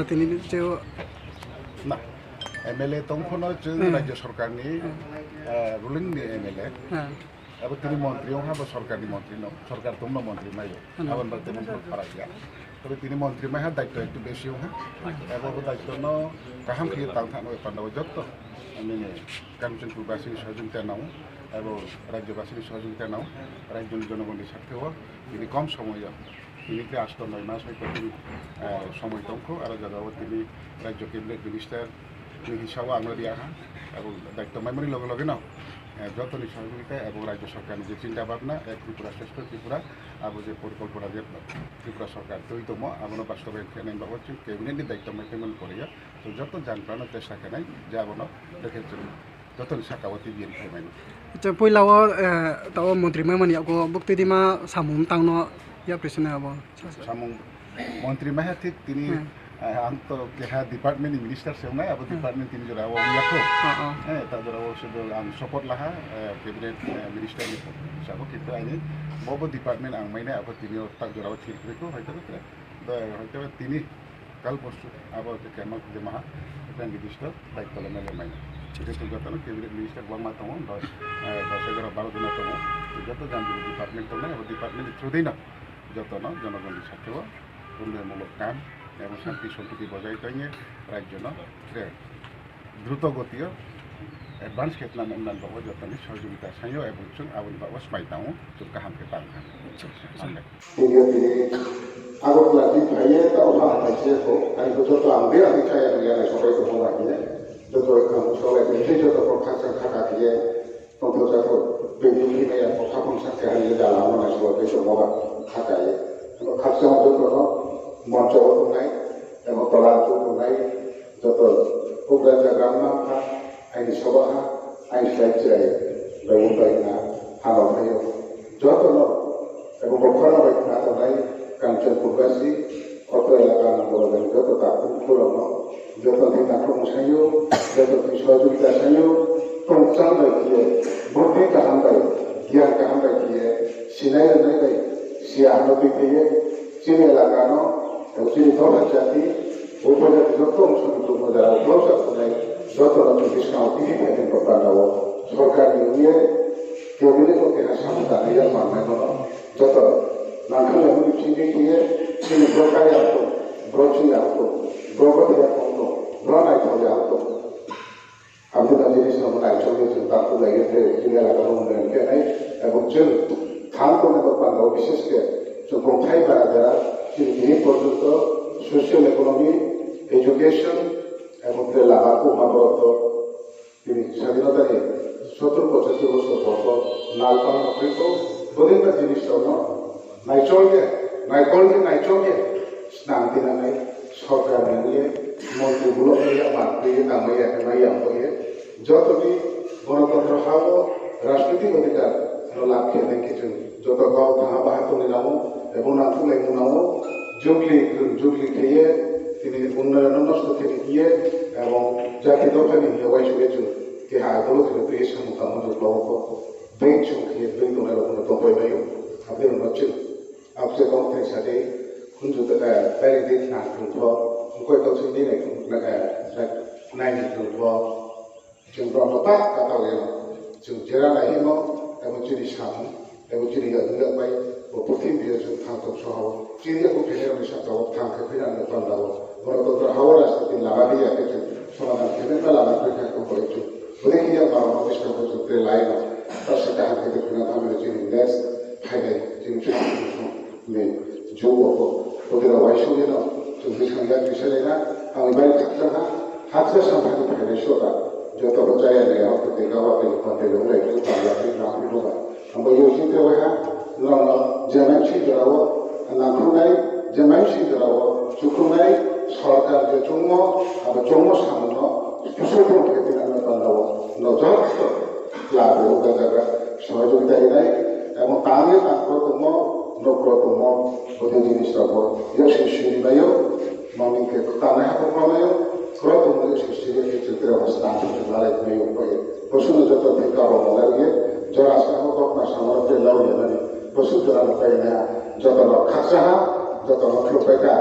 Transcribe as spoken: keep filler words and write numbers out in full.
Tini je o na, M L A tong pho no chwng rajyo sorkar ni, eh, ruling ni M L A. Abo tini montri ong ha, bo sorkar ni montri no, sorkar tong no montri mai o. Abo ni bagwi tini pho para ya. Tobe tini montri mai ha, daityo ektu besi ong ha. Abo bo daityo no kaham khe tang thang no panda o jotto, mane, Kanchanpur basi ni sohojogita nang o, abo rajyo basi ni sohojogita nang o, rajyo ni jonogon ni sakhe o, tini kom somoy o. Tini khe asto noi mas hoito tini, eh, somoi tongkho, aro jaga o tini rajyo cabinet minister ni hisab o ang no ri ya ha, abo daityo maimani loge loge no, eh, joto ni sohojogita abo rajyo sorkar ni je chinta bhabna, eh, Tripura Shrestho Tripura, abo je porikolpona je Tripura sorkar twi tongmo, abo no bastobayon khe nai baoh o chwng cabinet ni daityo mai tongmani pore o, chwng joto jan prano chesta khe nai je abo no, dekhe chwng joto ni saka o tibiyani phaimani. Acha, poila o, eh, tao montri maimani yago buktui dima samung tang no ya president abo. Samung montri maiha thik tini, eh, ang to keha department ni minister se wngnai, abo department tini jora o wngya kho. Eh, ta jora o se ang support laha, eh, cabinet, eh, minister ni sabo kintu aini bo bo department ang mainai abo tini o ta jora o thir kri kho, hoito khe, hoito tini Kal porsu abo khe kema khe maha, ekta nirdisto daityo le mele mai. Jehetu joto no cabinet minister bangma tongo, dos, eh, dos egaro baro jona tongo. Joto jang jang department tongnai, abo department ni through dei no joto no jonogon ni sakhe o, unnoyonmulok kam, ebong shanti sompoti bojai tong ye, rajyo no tre druto goti o advance khe tna nang nang baoh o joto ni sohojogita sai o, ebong chwng abo ni baoh o smai tang o, chwng kaham khe tang ha. Tini yo tini Agartala twi phai ye, tao pha hambai se kho, ani bo joto ang bera ni chaya ni ya nai sobai tongmo bai ye, joto ang sobai tong se joto kho khaksa khaka khe ye, tongthok jathok, bini bini ya kho khaphang sakhe hai ye jala mo nai sobai tongmo bai khaka ye. Ano khaksa joto no moncho o tongnai, emo tola o tongnai, joto program jaga ma kha, aini soba ha, aini slái chrai, bai bai na, hano phai o. Joto no, ebo bokhorok bai khna tongnai, Kanchanpur basi, otro elaka ni borok bai joto ta khurok no, joto ni nakhung sai o, joto ni sohojogita sai o, tongchang bai khe ye, budhi kaham bai, giyan kaham bai khe ye, sinai rwnai bai, siya hano twi khe ye, chini elaka no, chini dopha jati, Upojati joto ongso ni tongmo jara o, bwsa khonai joto no chwng buskang o tini phainai bo panda o sorkar ni ong ye cabinet o keha samung tangnai ya manmai bono joto nangkha le mui chini khe ye chini bro kaya tong, bro chuya tong, bro bothiya tong, bro naithok ya tong. Abo no jinis no naichomwi chwng tangkhu lai ye tei chini elaka no unnoyon khe nai, ebong chwng thang tongnai bo panda o bises khe chwng kongthai bara jera chini tini porjonto social economy, education, ebong tei lama kukma borok to tini sadinota ni sottor pochottor bosor porjo nal pang no kri kho, bodei ba jinis rok no naichom ye, naikol ye, naichom ye, snam tinanai, sorkar ni ye, montri bulok ni ya, mantri ye, tangmai ya, khe mai ya, bo ye, joto ni gonotontro ha o, rajnitik odhikar no lab khe nai khe chwng joto kau thangha baha tongwi nango, ebong nangthuklaimung nango, jugli, jugli khe ye, tini unnoyon no nosto khe ni ye, ebong jati dopha ni ye uaingsouh ye chwng keha dolo thwngwi twi ye samung tangma jotto kho. Beng chung khe beng tongnai rok no tongpai mai o. Aboni uno chwng abse tong thai sa dei, khunju ta, eh, bari dei khna thung pho, mkoi tong sing dei nai thung, eh, nai ni thung pho, chwng rok no ta kata o, chwng jera nai himo, abo chini samung, abo chini ya dula pai, bo purthimbi yo chwng thang tong soha o. Chini ya bo khe ni rok ni saka o thang khe phina no panda o. Bono tongthok ha o rajniti lama ri ya khe chwng somadan khe nai lama twi kha khe bo chwng. Bwrwi khe ya ba rok no buskang bo chwng tre lai no. Ta se kaham khe twi khna thamani chini next phainai chini chwng ni jung o bo. Bo dira uaisuk ye no chwng buskang ya twi se lai na. Ang bai khaksa ha, khaksa samphani phainai soda. Joto bo chaya ni ya hokte tei gawa tei ni pate rok lai chwng tang ya twi na hwi bo ba. Abo yo sing khe waiha, no, no, je mai sing jora o, nangkhruhnai, je mai sing jora o, chukhruhnai, sorkar je chungmo, abo chungmo samung no, kusul thung khe tina no panda o, no joto, la be o jaga, sohojogita rinai, abo tang ye tang kro tongmo, no kro tongmo, bodei jinis rok bo, yo sing sini bai o, Mangni khe tanai ha bo khlai o, kro tongmani sisi bai khe chwng tre hosna thang khe lalai mai o bai. Bosong no joto thik kabo malai ye, jora sa bo kok ma sa mo tre lau ye nani. Bosong jora no pai na, joto no khaksa ha, joto no khluk pai kha.